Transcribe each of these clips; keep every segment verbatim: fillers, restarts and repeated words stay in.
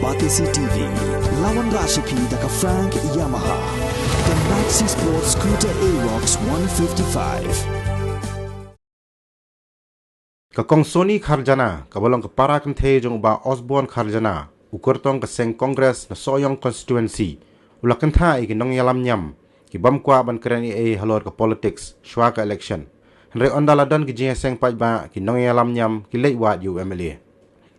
R T C T V, lawan Rashipi da ka Frank Yamaha. The Maxi Sport Scooter Aerox one fifty-five. Ka Kong Sony Kharjana, kaba long ka para kynthei jong u Bah Osborne Kharjana, u kyrtong ka seng Congress na Sohiong Constituency, u la kyntha ïa ki nongïalam niam ki bym kwah ban kren ei ei halor ka politics shwa ka election. Hynrei ynda la don ki jingïaseng paidbah, ki nongïalam niam ki leit wad ïa u M L A.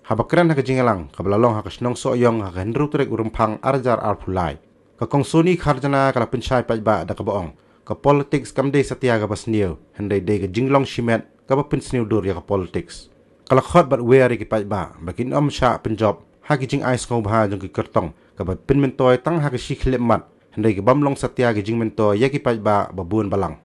Haba kren ha ka jingïalang kaba la long ha ka shnong Sohiong ha ka hynriew tarik u Rymphang ar hajar arphew lai, ka Kong Sony Kharjana ka la pynshai paidbah da kaba ong, ka politics kam dei satia kaba sniew, hynrei dei ka jinglong shimet kaba pynsniew dur ïa ka politics. Ka la khot bad wer ïa ki paidbah ba kin ym shah pynjop ha ki jingai sngewbha jong ki kyrtong kaba pynmyntoi tang ha ka shi khyllipmat, hynrei ki bym long satia ki jingmyntoi ïa ki paidbah ba bun balang.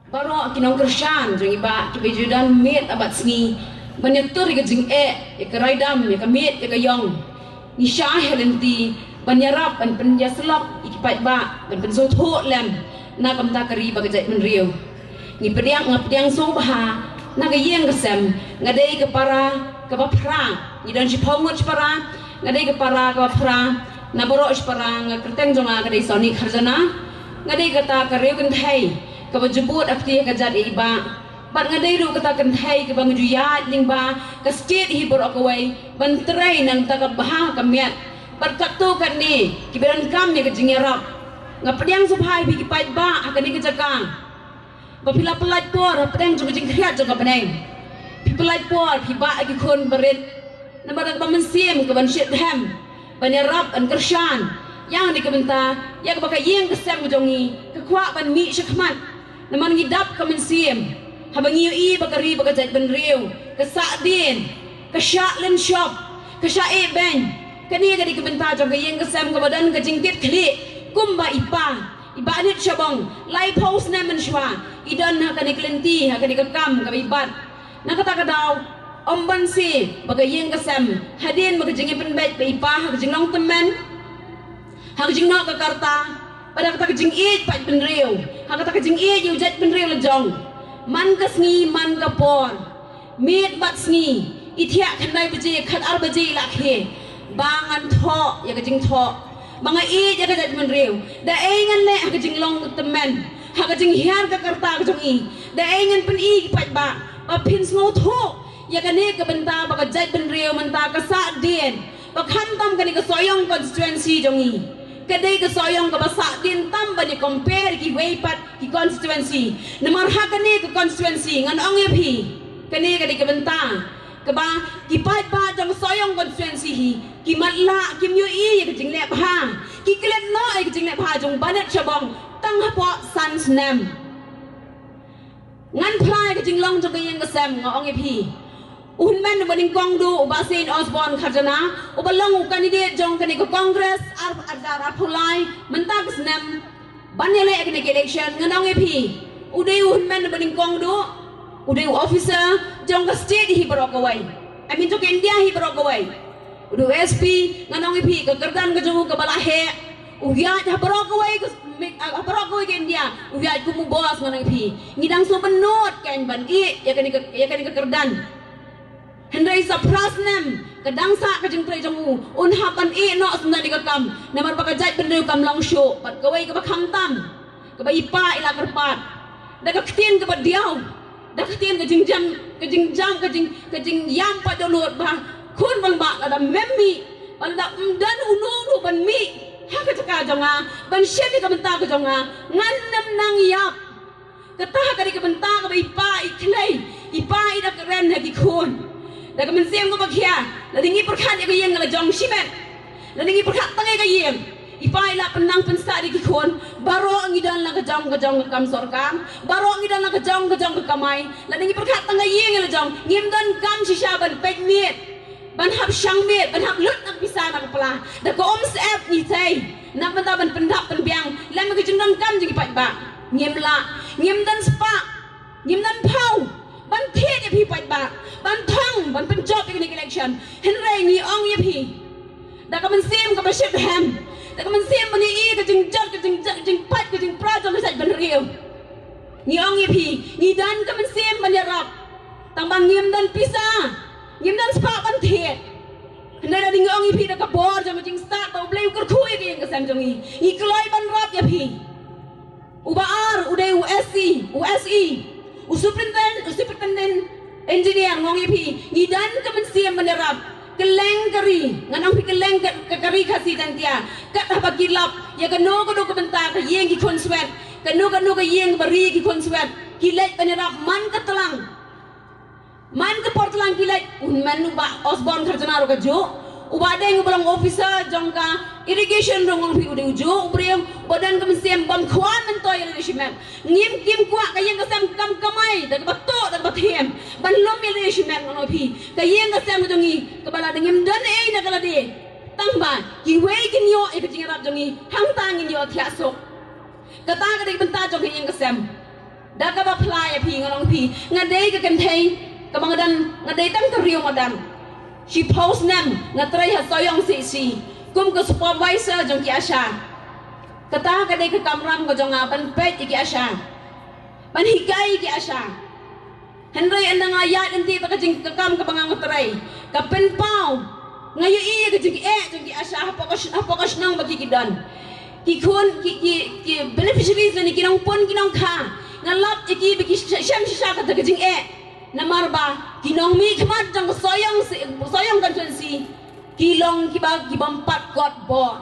Baroh ki nongkyrshan jong i Bah kiba ju don miet bad sngi ban ïatur ïa ka jingeh, ïa ka raidam, ïa ka miet, ïa ka ïong. Ngi shah lynti ban ïarap, ban pynïasyllok ïa ki paidbah, ban pynsngewthuh lem na ka bynta ka ri bad ka jaitbynriew. Ngi pdiang, nga pdiang sngewbha na ka ïing ka sem, nga dei ka para kaba phra. Ngi don shiphew ngut shipara, nga dei ka para kaba phra. Na baroh shipara, nga kyrteng jong nga ka dei Sony Kharjana. Nga dei kata ka riew kynthei kaba ju bud akti ha ka jait ïa i Bah. Bad nga dei ruh kata ka kynthei kaba nga ju ïaid lyngba ka state hi baroh kawei ban trei na ka bynta ka bha ka miat. Bad katto katne kiba donkam ïa ka jingïarap. Nga pdiang sngewbha ïa phi ki paidbah ha kane ka jaka ba phi la pyllait por hapdeng jong ka jingkhriat jong ka bneng. Phi pyllait por, phi bah ïa ki khun barit. Namar da kaba mynsiem kaban shit them ban ïarap, ban kyrshan ïa kane ka bynta, ïa kaba ka ïing ka sem ka jong ngi ka kwah ban mih shakhmat. Namar ngi dap ka mynsiem haba ngi ïohi ba ka ri bad ka jaitbynriew ka sahdien, ka shah lynshop, ka shah ïehbeiñ. Kane ka dei ka bynta jong ka ïing ka sem kaba don ka jingkitkhlieh kumba i Pa, i Bah Nit Shabong, laiphew snem mynshuwa i don ha kane ka lynti, ha kane ka kam kaba i bat. Na kata ka daw, ym banse ba ka ïing ka sem, hadien ba ka jingïapynbeit ba i Pa ha ka jinglong tymmen, ha ka jingnoh ka karta, bad ha kata ka jingïeit paidbynriew, ha kata ka jingïeit ïa u jaitbynriew la jong, man ka sngi man ka por, miet bad sngi, i thiah khyndai baje, khatar baje i la khie ba ngan thoh ïa ka jingthoh ba nga ïeit ïa ka jaitbynriew. Da ei ngan leh ha ka jinglong tymmen, ha ka jinghiar ka karta ka jong i? Da ei ngan pyni ki paidbah ba phin sngewthuh ïa kane ka bynta ba ka jaitbynriew mynta ka sahdien, ba khamtam kane ka Sohiong constituency jong i ka dei ka Sohiong kaba sahdien tam ban ïa compare kiwei pat ki constituency. Namar ha kane ka constituency ngan ong ïa phi, kane ka dei ka bynta kaba ki paidbah jong ka Sohiong constituency hi ki matlah, kim ïohi ïa ka jingleh bha, ki klet noh ïa ka jingleh bha jong Bah Nit Shabong tang hapoh san snem. Ngan phla ïa ka jinglong jong ka ïing ka sem, nga ong ïa phi. U hynmen uba nyngkong duh u Bah Saint Osborne Kharjana, uba long u candidate jong kane ka Congress ar, ar, ar, arphew lai mynta ka snem ban ïaleh ïa kane ka election, ngan ong ïa phi, u dei u hynmen uba nyngkong duh, u dei u officer jong ka state hi baroh kawei, I mean jong ka India hi baroh kawei. U dei u S P, ngan ong ïa phi, ka kyrdan ka jong u kaba la heh, u ïaid ha baroh kawei ka, ha baroh kawei ka India, u ïaid kum u boss, ngan ong ïa phi. Ngi dang sngewbha nud kan ban ïeh ïa kane ka, ïa kane ka kyrdan. Hynrei sa phra snem ka dang sah ka jingtrei jong u, un hap ban ïeh noh sngewbha ïa ka kam, namar ba ka jaitbynriew kam long shuh. Bad kawei kaba khamtam, kaba i Pa i la kyrpad da ka ktien kaba diaw, da ka ktien ka jingjam, ka jingjam, ka jing, ka jingïam pat dohnud ba, khun bang ba lada mem mih, ba lada ym don uno uno ban mih ha ka jaka jong nga ban shim ïa ka bynta ka jong nga, ngan ym nang ïap. Kata ka dei ka bynta kaba i Pa i khlei, i Pa i da kren ha ki khun da ka mynsiem kaba khia. Lada ngi pyrkhat ïa ka ïing la jong shimet, lada ngi pyrkhat tang ïa ka ïing, i Pa i la pynnang pynsah da ki khun. Baroh ngi don la ka jong ka jong ka kam sorkar, baroh ngi don la ka jong ka jong ka kamai. Lada ngi pyrkhat tang ka ïing la jong, ngim don kam shisha ban peit miet, ban hap shang miet, ban hap lut na ka pisa na ka pla. Da ka um syep ngi tei na ka bynta ban pyndap pynbiang lem ka jingdonkam jong ki paidbah. Ngim lah, ngim don spah, ngim don phew ban thied ïa phi paidbah, ban thong, ban pynjop ïa kane ka election. Hynrei ngi ong ïa phi da ka mynsiem kaba shit hem, da ka mynsiem ban ïohi ka jingjot, ka jingjot, ka jingpait, ka jingpra jong ka jaitbynriew. Ngi ong ïa phi, ngi don ka mynsiem ban ïarap, tang ba ngim don pisa, ngim don spah ban thied. Hynrei lada ngi ong ïa phi da bor jong ka jingstad ba U Blei u kyrkhu ïa ka ïing ka sem jong ngi. Ngi kloi ban rap ïa phi. Uba ar u dei u S E, u S E, u superintendent, u superintendent engineer, nga ong ïa phi. Ngi don ka mynsiem ban ïarap. Kylleng ka ri, ngan ong phi, kylleng ka, ka, ka ri Khasi Jaiñtia, kat haba ki lap ïa kano kano ka bynta ka ïing ki khun swet, kano kano ka ïing ba ri ki khun swet, ki leit ban ïarap man ka tlang. Man ka por tlang ki leit, u hynmen u Bah Osborne Kharjana ruh kajuh, u Bah Deng uba long officer jong ka irrigation ruh, nga ong phi, u dei ujuh u briew uba don ka mynsiem bym kwah myntoi ïa lade shimet. Ngim, kim kwah ka ïing ka sem kam kamai da kaba tuh da kaba thiem ban lum ïa lade shimet, nga ong phi. Ka ïing ka sem jong ngi kaba lada ngim don ei na ka lade, tang ba kiwei kin ïoh ïa ka jingïarap jong ngi, hangta ngin ïoh thiah suk. Kata ka dei ka bynta jong ka ïing ka sem. Da kaba phla ïa phi, nga ong phi, nga dei ka kynthei kaba nga don, nga dei tang ka riew madan. Shiphew snem nga trei ha Sohiong C H C kum ka supervisor jong ki ASHA. Kata ka dei ka kamram ka jong nga, ban peit ïa ki ASHA, ban hikai ïa ki ASHA. Hynrei ynda nga ïaid lynti bad ka jing, ka kam kaba nga, nga trei, ka pynpaw, nga ïohi ïa ka jingeh jong ki ASHA hapoh ka sh-, hapoh ka shnong ba ki, ki don. Ki khun, ki, ki, ki beneficiaries lane ki nongpun, ki nongkha, nga lap ïa ki ba ki sh-, shem shisha kata ka jingeh. Namar ba ki nongmihkhmat jong ka Sohiong, Sohiong constituency ki long kiba, ki bym pat kot bor.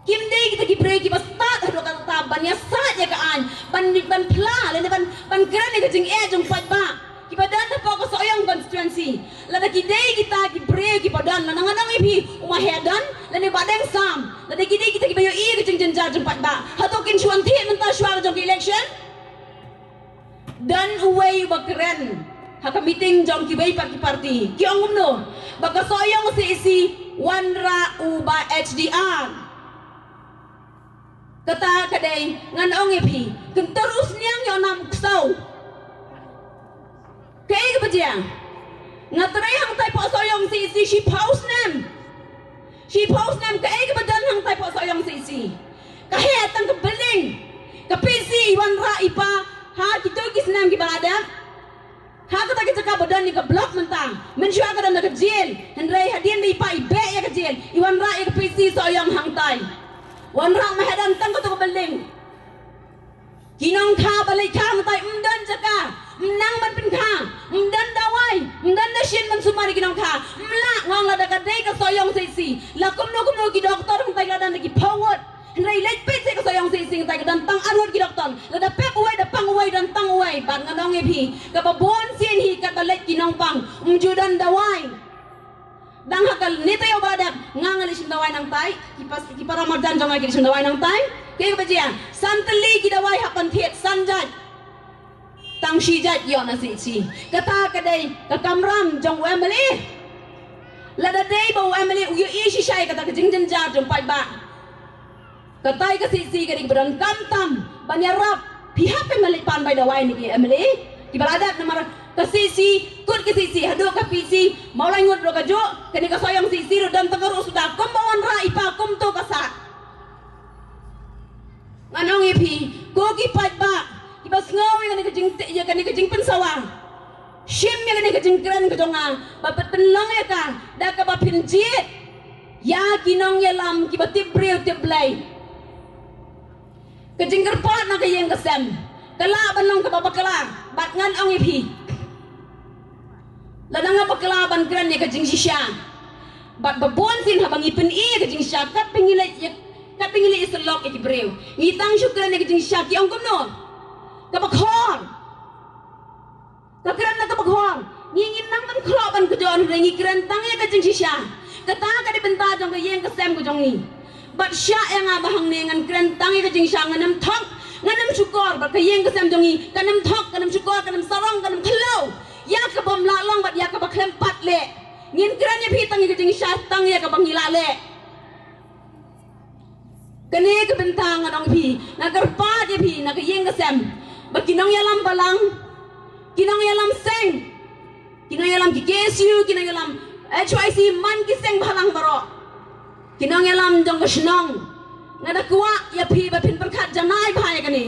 Kim dei kita ki briew kiba stad haduh katta ban ïasaid ïa ka aiñ, ban, ban phla lane ban, ban kren ïa ka jingeh jong paidbah kiba don hapoh ka Sohiong constituency. Lada ki dei kita ki briew kiba don, lada, ngan ong ïa phi, u Mahe don lane Bah Deng Sam, lada ki dei kita kiba ïohi ïa ka jingjynjar jong paidbah, hato kin shu wan thied mynta shuwa jong ka election? Don uwei uba kren ha ka meeting jong kiwei pat ki party, ki ong kumno, ba ka Sohiong C H C wanrah u Bah H D R. Kata ka dei, ngan ong ïa phi, kyntur u sniang ïoh nam u ksew. Kaei kaba jia? Nga trei hangtai hapoh Sohiong C H C shiphew snem. Shiphew snem, kaei kaba don hangtai hapoh Sohiong C H C? Ka heh tang ka building. Ka P C i wanrah i pa ha kito ki snem kiba la dep. Ha kata ka jaka ba don ïa ka block mynta, mynshuwa ka don da ka jail, hynrei hadien ba i pa i beh ïa ka jail, i wanrah ïa ka P C Sohiong hangtai. Wanrah, ma heh don tang kato ka building. Ki nongkha ba leit kha hangtai, ym don jaka, ym nang ban pynkha, ym don dawai, ym don dashin ban sumar ïa ki nongkha. Ym lah, nga ong, lada ka dei ka Sohiong C H C, la kumno kumno ki doktor hangtai la don da ki phew ngut. Hynrei leit peit sha ka Sohiong C H C hangtai ka don tang arngut ki doktor. Lada pep uwei da pang uwei, don tang uwei. Bad ngan ong ïa phi, kaba bun sien hi katba leit ki nongpang, ym ju don dawai. Dang ha ka nitei u ba la dep, nga nga leit shim dawai nangtai, ki pas, ki para marjan jong nga ki leit shim dawai nangtai. Kaei kaba jia? San tylli ki dawai hap ban thied, san jait. Tang shi jait ïoh na C H C. Kata ka dei ka kamram jong u M L A. Lada dei ba u M L A u ïohi shisha ïa kata ka jingjynjar jong paidbah, katai ka C H C ka dei kaba donkam tam ban ïarap. Phi hap ban leit pan bai dawai na ki M L A kiba la dep, namar ka C H C, kut ka C H C haduh ka P C, Mawlai ngut ruh kajuh, kane ka Sohiong C H C ruh don tang ka ruh suda, kumba wanrah i pa kumto ka sah. Ngan ong ïa phi, ko ki paidbah kiba sngew ïa kane ka jing, ïa kane ka jingpynsawa, shim ïa kane ka jingkren ka jong nga, ba pynlong ïa ka da kaba pynjied ïa ki nongïalam kiba tip briew tip Blei. Ka jingkyrpad na ka ïing ka sem ka lah ban long kaba bakla. Bad ngan ong ïa phi, lada nga bakla ban kren ïa ka jingshisha, bad ba bun sien haba ngi pyni ïa ka jingshisha, katba ngi leit ïa, katba ngi leit ïasyllok ïa ki briew, ngi tang shu kren ïa ka jingshisha, ki ong kumno? Kaba khor. Ka kren na kaba khor. Ngi ngim nang ban khroh ban kjor, hynrei ngi kren tang ïa ka jingshisha. Kata ka dei bynta jong ka ïing ka sem ka jong ngi. Bad shah ïa nga ba hangne ngan kren tang ïa ka jingshisha, ngan ym thok, ngan ym shukor, bad ka ïing ka sem jong ngi kan ym thok, kan ym shukor, kan ym sarong, kan ym khlaw ïa ka bym lah long bad ïa kaba khlem pat leh. Ngin kren ïa phi tang ïa ka jingshisha, tang ïa kaba ngi lah leh. Kane ka bynta ngan ong phi, nga kyrpad ïa phi na ka ïing ka sem, ba ki nongïalam balang, ki nongïalam seng, ki nongïalam ki K S U, ki nongïalam H Y C, man ki seng balang baroh, ki nongïalam jong ka shnong, nga da kwah ïa phi ba phin pyrkhat janai bha ïa kane.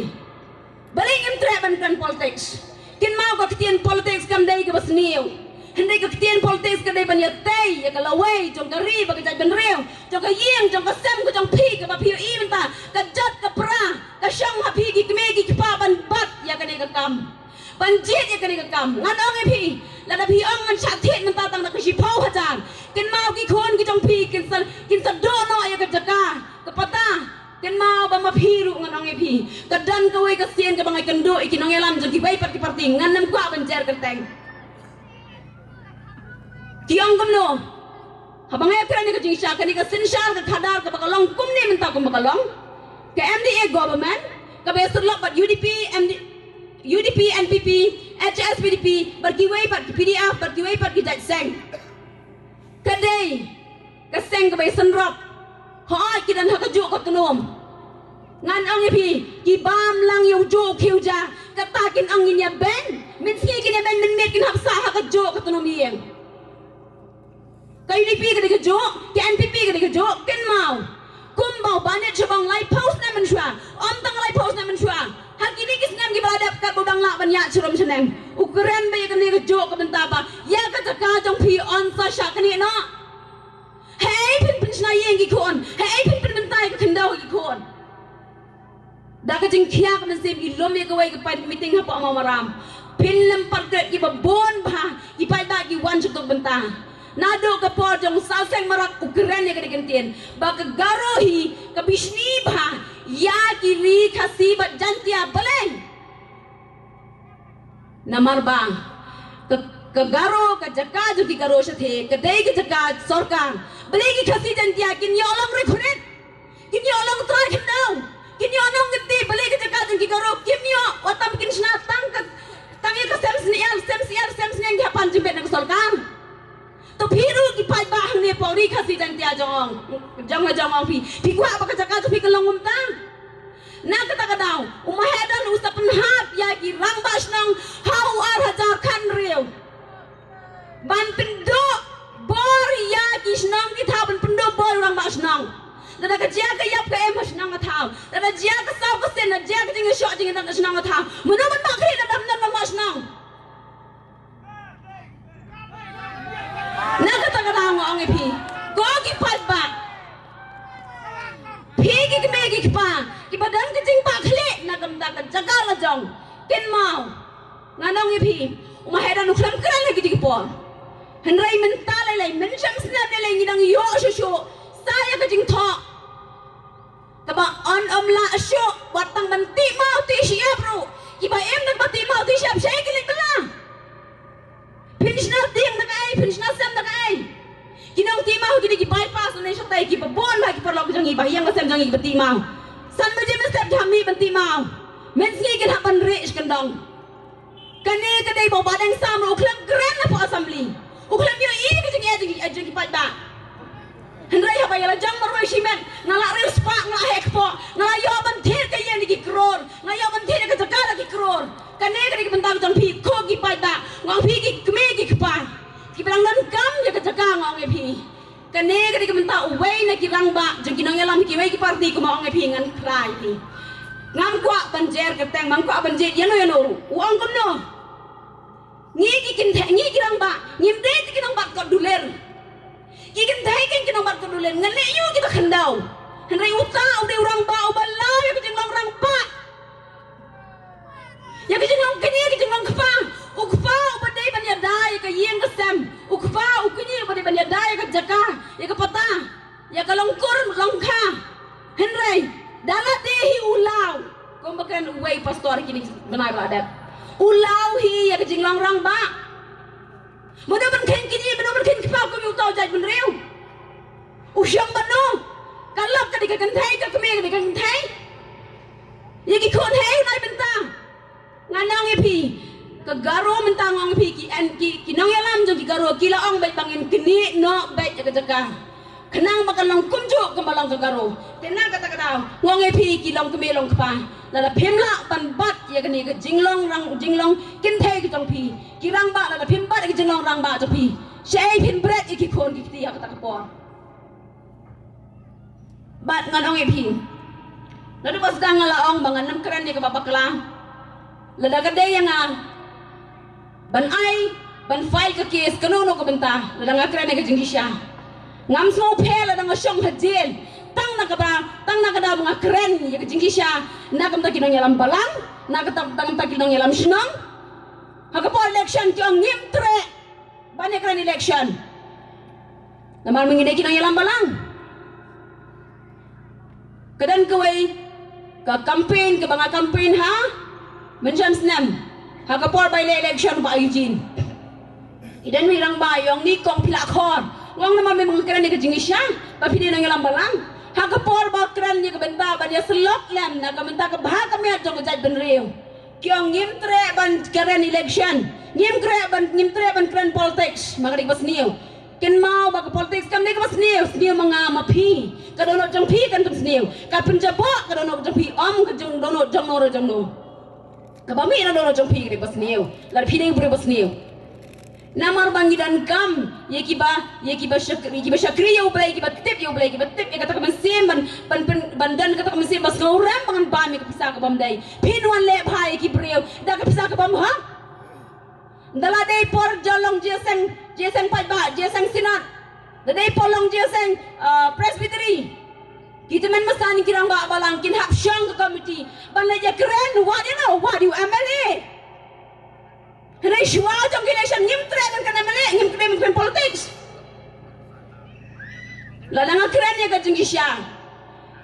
Balei ngim treh ban kren politics? Kynmaw, ka ktien politics kam dei kaba sniew. Hynrei ka ktien politics ka dei ban ïatei ïa ka lawei jong ka ri bad ka jaitbynriew, jong ka ïing, jong ka sem, ka jong phi, kaba phi ïohi mynta ka jot ka pra ka shong ha phi ki kmie ki kpa ban bat ïa kane ka kam, ban jied ïa kane ka kam. Ngan ong ïa phi, lada phi ong ngan shah thied mynta tang da ka shiphew hajar, kynmaw ki khun ki jong phi kin sa, kin sa duh noh ïa ka jaka, ka pata. Kynmaw ba ma phi ruh, ngan ong ïa phi, ka don kawei ka sien kaba nga ïakynduh ïa ki nongïalam jong kiwei pat ki parti, ngan ym kwah ban jer kyrteng. Ki ong kumno? Haba nga ïakren ïa ka jingshisha, kane ka synshar ka khadar kaba ka long kumne mynta kumba ka long, ka M D A government kaba ïasyllok bad U D P, M D, U D P, N P P, H S P D P, bad kiwei pat ki P D F, bad kiwei pat ki jait seng. Ka dei ka seng kaba ïasynrok. Hooid, ki don ha kajuh ka tnum. Ngan ong ïa phi, ki bam lang ïa ujuh u khiew ja, kata kin ong ngin ïa beiñ. Mynsngi kin ïa beiñ, mynmiet kin hap sah ha kajuh ka tnum ïing. Ka U D P ka dei kajuh, ka N P P ka dei kajuh, kynmaw. Kumba u Bah Netshiah u ong laiphew snem mynshuwa, ym tang laiphew snem mynshuwa, ha kine ki snem kiba la dep, katba u dang lah ban ïaid sharum shaneng, u kren bha ïa kane kajuh ka bynta ba ïa ka jaka jong phi yn sa shah knieh noh. Hei phin pynshna ïing ki khun, hei phin pynbynta ïa ka khyndew ki khun. Da ka jingkhia ka mynsiem ki lum ïa kawei ka paid meeting hapoh Mawmaram. Phin lem pat kret kiba bun bha ki paidbah ki wan sha kato ka bynta. Naduh ka por jong u Sawseng Marak u kren ïa kane ka ktien ba ka Garo hi ka bishni bha ïa ki ri Khasi bad Jaintia. Balei? Namar ba ka, ka Garo, ka jaka jong ki Garo shatei ka dei ka jaka sorkar. Balei ki Khasi Jaintia kin ïoh long ri khunit, kin ïoh long trai khyndew, kin ïoh nongkynti? Balei ka jaka jong ki Garo kim ïoh? Wat tam kin shna tang ka, tang ïa ka sem snier, sem snier, sem snier, ki hap pan jingbit na ka sorkar. To phi ruh ki paidbah hangne hapoh ri Khasi Jaintia jong, jong nga jong nga, phi, phi kwah ba ka jaka jong phi ka long kumta? Na kata ka daw u Mahadon u sa pynhap ïa ki rangbah shnong ha u ar hajar khathynriew ban pynduh bor ïa ki shnong ki thaw, ban pynduh bor ïa u rangbah shnong. Lada ka jia ka ïap ka im ha shnong ka thaw, lada jia ka saw ka sien, lada jia ka jingïashoh jingïadon ha shnong ka thaw, mano ban mah khlieh? Lada ym don rangbah shnong. Na kata ka daw nga ong ïa phi, ko ki paidbah, phi ki kmie ki kpa kiba don ka jingbakla na ka bynta ka jaka la jong, kynmaw, ngan ong ïa phi, u Mahadon u khlem kren ha kito ki por. Hynrei mynta lei lei, mynshem snem lei lei ngi dang ïoh shuh shuh sa ïa ka jingthoh kaba yn ym lah shuh wat tang ban tih maw tih shyiap ruh. Kiba im da kaba tih maw tih shyiap, shaei ki leit bylla? Phin shna tieng da kaei, phin shna sem da kaei? Ki nongtih maw ki dei ki bypass ne shatai, kiba bun bha ki paralok jong ngi, ba ïing ba sem jong ngi kiba tih maw. San baje mynstep ki hap mih ban tih maw. Mynsngi kin hap ban rieh sha kyndong. Kane ka dei ba u Bah Deng Sam ruh u khlem kren hapoh Assembly. U khlem ïohi ka jingeh jong ki, jong ki paidbah. Hynrei haba ïa la jong marwei shimet, nga la riewspah, nga la heh kpoh, nga la ïoh ban thied ka ïing da ki klur, nga la ïoh ban thied ka jaka da ki klur. Kane ka dei ka bynta ka jong phi ko ki paidbah, nga ong phi ki kmie ki kpa kiba dang donkam ïa ka jaka, nga ong ïa phi. Kane ka dei ka bynta uwei na ki rangbah jong ki nongïalam kiwei ki parti, kumba ong ïa phi, ngan kren ïa phi. Ngam kwah ban jer kyrteng, ngam kwah ban jied ïano ïano ruh. U ong kumno? Ngi ki kynthei, ngi ki rangbah ngim dei ki nongbat kot dulir. Ki kynthei kein ki nongbat kot dulir, ngan leh ïa u kita khyndew. Hynrei uta u dei u rangbah uba law ïa ka jinglong rangbah, ïa ka jinglong kñi, ïa ka jinglong kpa. U kpa uba dei ban ïada ïa ka ïing ka sem. U kpa u kñi uba dei ban ïada ïa ka jaka, ïa ka pata, ïa ka long kur long kha. Hynrei da lade hi u law, kumba kren uwei pastor kine ki bnai ba la dep, u law hi ïa ka jinglong rangbah. Mano ban kheiñ kñi, mano ban kheiñ kpa kum uta u jaitbynriew? U shong bad no? Ka lok ka dei ka kynthei, ka kmie ka dei ka kynthei. Ïa ki khun hei u nai bynta. Ngan ong ïa phi, ka Garo mynta, nga ong ïa phi, ki, ki nongïalam jong ki Garo ki la ong beit ba ngin knieh noh beit ïa ka jaka, khnang ba kan long kumjuh kumba long ka Garo. Te na kata ka daw nga ong ïa phi ki longkmie longkpa, lada phim lah ban bat ïa kane ka jinglong rang, jinglong kynthei ka jong phi, ki rangbah, lada phim bat ïa ka jinglong rangbah jong phi, shaei phin bret ïa ki khun ki kti ha kata ka por? Bad ngan ong ïa phi, naduh ba sdang nga la ong ba ngan ym kren ïa kaba bakla. Lada ka dei ïa nga ban ai, Ban file ka case kano kano ka bynta lada nga kren ïa ka jingshisha. Ngam sngewpher lada nga shong ha jail tang na kaba, tang na kaba nga kren ïa ka jingshisha na ka bynta ki nongïalam balang, na ka bynta ki nongïalam shnong. Ha ka por election ki ong ngim treh ban ïa kren election. Namar mynta ki nongïalam balang. Ka don kawei ka campaign kaba nga campaign ha mynshem snem ha ka por ba ïaleh election Bah Eugene. I don wei rangbah i ong ni kong phi la khor. Nga ong namar mynta nga kren ïa ka jingshisha ba phi dei nongïalam balang. Ha ka por ba kren ïa ka bynta ban ïasyllok lem na ka bynta ka bha ka miat jong ka jaitbynriew. Ki ong ngim treh ban kren election, ngim treh ban, ngim treh ban kren politics. Ma ka dei kaba sniew. Kynmaw ba ka politics kam dei kaba sniew, sniew ma nga ma phi. Ka dohnud jong phi kan ym sniew. Ka pynjaboh ka dohnud jong phi, ym ka jong dohnud jong no re jong no. Kaba mih na dohnud jong phi ka dei kaba sniew. Lada phi dei u briew ba sniew. Namar ba ngi donkam ïa kiba, ïa kiba shakri, ïa kiba shakri ïa U Blei, ïa kiba tip ïa U Blei, ïa kiba tip ïa kata ka mynsiem ban, ban, ban, ban don kata ka mynsiem ba sngewrem ba ngan bam ïa ka pisa kaba ym dei. Phin wan leh bha ïa ki briew da ka pisa kaba ym hok. Da la dei por jong long jingïaseng, jingïaseng paidbah, jingïaseng synod. Da dei por long jingïaseng, uh, presbytery. Ki tymmen basan ki rangbah balang kin hap shong ka committee ban leit ïakren, wat ïa no, wat ïa u M L A. Hynrei shuwa jong ki election ngim treh ban kren M L A, ngim treh ban kren politics. Lada nga kren ïa ka jingshisha,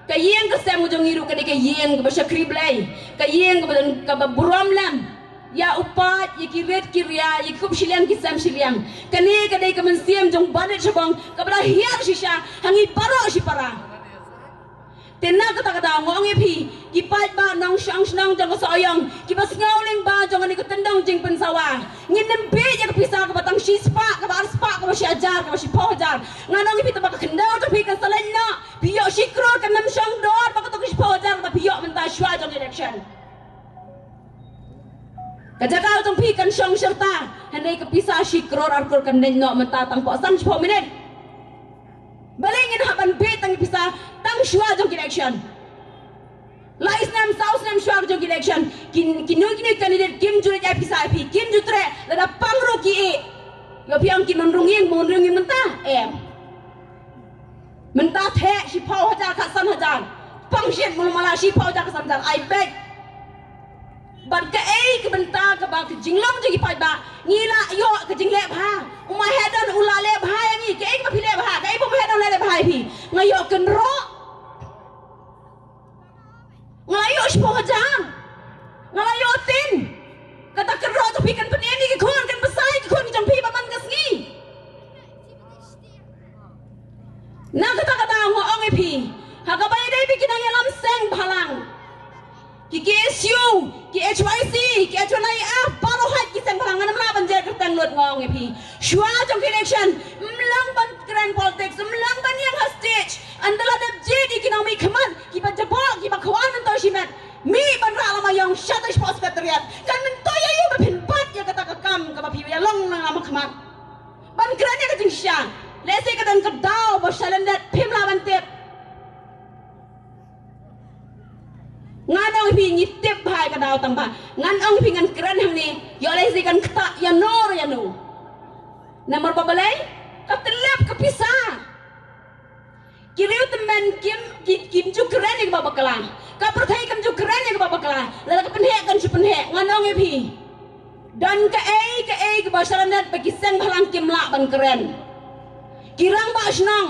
ka ïing ka sem jong ngi ruh ka dei ka ïing kaba shakri Blei, ka ïing kaba don, kaba burom lem ïa u paid, ïa ki rit ki ria, ïa ki kup shiliang ki sem shiliang. Kane ka dei ka mynsiem jong u Bah Nit Shabong kaba la hiar shisha ha ngi baroh shipara. Te na kata ka daw nga ong ïa phi, ki paidbah nongshong shnong jong ka Sohiong kiba sngew lyngba jong kane ka tyndong jingpynsawa, ngin ym bieit ïa ka pisa kaba tang shispah, kaba arspah, kaba shi hajar, kaba shiphew hajar. Ngan ong ïa phi, tang ba ka khyndew jong phi kan sa leit noh. Phi ïoh shi klur, kan ym shong dor bad kato ka shiphew hajar kaba phi ïoh mynta shuwa jong election. Ka jaka jong phi kan shong shirta, hynrei ka pisa shi klur ar klur kan leit noh mynta tang hapoh san shiphew minit. Balei ngin hap ban bieit tang ïa pisa tang shuwa jong ki election? Lai snem, saw snem shuwa jong ki election, ki, kino kino ki candidate kim ju leit ai pisa ïa phi, kim ju treh, lada pang ruh ki ïeh. Ïoh phi ong kim rung ïing, kim rung ïing mynta. Em. Mynta theh shiphew hajar, khatsan hajar. Pang shit, mula mala shiphew hajar, khatsan hajar. Ai beit. Bad kaei ka bynta kaba ka jinglong jong ki paidbah ngi la ïoh ka jingleh bha. U Maheddon u la leh bha ïa ngi. Kaei kaba phi leh bha, kaei ba u Maheddon u la leh bha ïa phi? Nga ïoh kynroh. Nga la ïoh shiphew hajar. Nga la ïoh tin. Kata kynroh jong phi kan pynim ïa ki khun, kan bsa ïa ki khun ki jong phi ba man ka sngi. Na kata ka daw nga ong ïa phi, ha kaba ïadei bad ki nongïalam seng bhalang, ki K S U, ki H Y C, ki H Y F, baroh hi ki seng bhalang, ngan ym lah ban jer kyrteng lut, nga ong ïa phi. Shuwa jong ki election ym long ban kren politics, ym long ban ïeng ha stage. Ynda la dep jied ïa ki nongmihkhmat kiba jaboh, kiba khwan myntoi shimet, mih ban rah lama ïong shatei shapoh Secretariat. Kan myntoi ïa u ba phin bat ïa kata ka kam kaba phi ïa long na lama khmat. Ban kren ïa ka jingshisha, lehse ka don ka daw ba sha lyndet phim lah ban tip. Ngan ong ïa phi ngi tip bha ïa ka daw tang ba ngan ong ïa phi ngan kren hangne, ïoh lehse kan ktah ïano re ïano. Namar ba balei? Ka tyllep ka pisa. Ki riew tymmen kim, ki, kim ju kren ïa kaba bakla. Ka pyrthei kam ju kren ïa kaba bakla. Lada ka pynheh kan shu pynheh. Ngan ong ïa phi, don kaei kaei kaba sha lyndet ba ki seng bhalang kim lah ban kren. Ki rangbah shnong,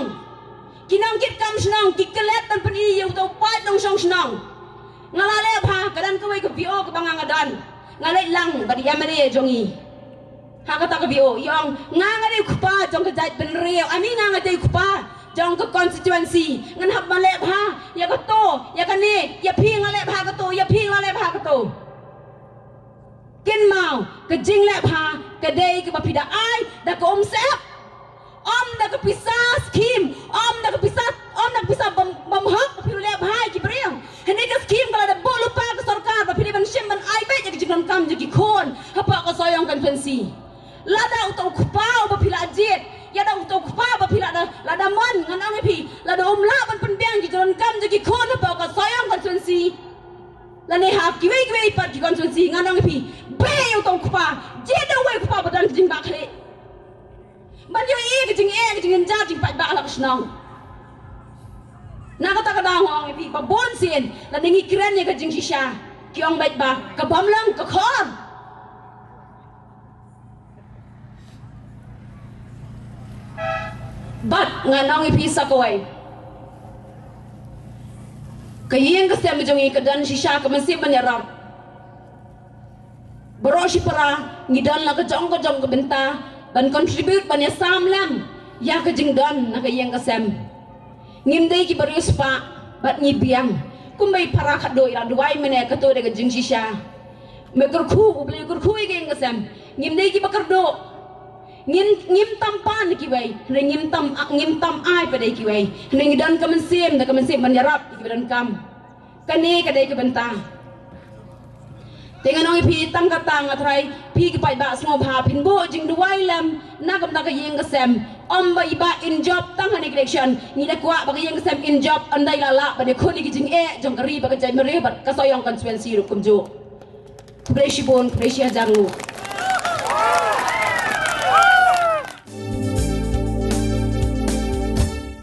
ki nongkitkam shnong ki klet ban pyni ïa uto u paid nongshong shnong. Nga la leh bha, ka don kawei ka V O kaba nga nga don. Nga leit lang bad i M L A jong ngi. Ha kata ka V O i ong nga nga dei u kpa jong ka jaitbynriew. Ami nga nga dei u kpa jong ka constituency. Ngan hap ban leh bha ïa kato, ïa kane, ïa phi nga leh bha kato, ïa phi nga leh bha kato. Kynmaw, ka jingleh bha ka dei kaba phi da ai da ka umsyep. Ym da ka pisa skim, ym da ka pisa, ym da ka pisa bym, bym hok phi leh bha ïa ki briew. Hynrei ka skim ka la da buh lypa ka sorkar ba phi dei ban shim ban ai beit ïa ka jingdonkam jong ki khun hapoh ka Sohiong constituency. Lada uto u kpa uba phi la jied, ïa da uto u kpa ba phi la da, la da mon, ngan ong ïa phi, lada um lah ban pynbiang ki jingdonkam jong ki khun hapoh ka Sohiong constituency, lane ha kiwei kiwei pat ki constituency, ngan ong ïa phi, beh ïa uto u kpa, jied da uwei u kpa ba don Jingbakla ban ïohi ka jingeh ka jingjynjar jingpaidbah la ka shnong. Na kata ka daw nga ong ïa phi ba bun sien lada ngi kren ïa ka jingshisha ki ong beit ba ka bym long ka khor. Bad nga ong ïa phi sa kawei, ka ïing ka sem jong ngi ka don shisha ka mynsiem ban ïarap. Baroh shipara ngi don la ka jong ka jong ka bynta ban contribute ban ïasam lem ïa ka jingdon na ka ïing ka sem. Ngim dei ki bariewspah bad ngi biang. Kumba i para khadduh i la duwai mynne, kato dei ka jingshisha. Me kyrkhu, U Blei kyrkhu ïa ka ïing ka sem. Ngim dei ki ba kyrduh. Ngim ngim tam pan kiwei, hynrei ngim tam ngim tam ai pat ïa kiwei. Hynrei ngi don ka mynsiem, da ka mynsiem ban ïarap ïa ki ba donkam. Kane ka dei ka bynta. Te nga ong ïa phi tang kata nga trai, phi ki paidbah sngewbha phin buh jingduwai lem na ka bynta ka ïing ka sem. Ym ba i ba in jop tang ha ne ka election, ngi da kwah ba ka ïing ka sem in jop, ynda i la lah ban ïakhun ïa ki jingeh jong ka ri bad ka jaitbynriew bad ka Sohiong constituency ruh kumjuh. Khublei shibun, khublei shihajar nguh.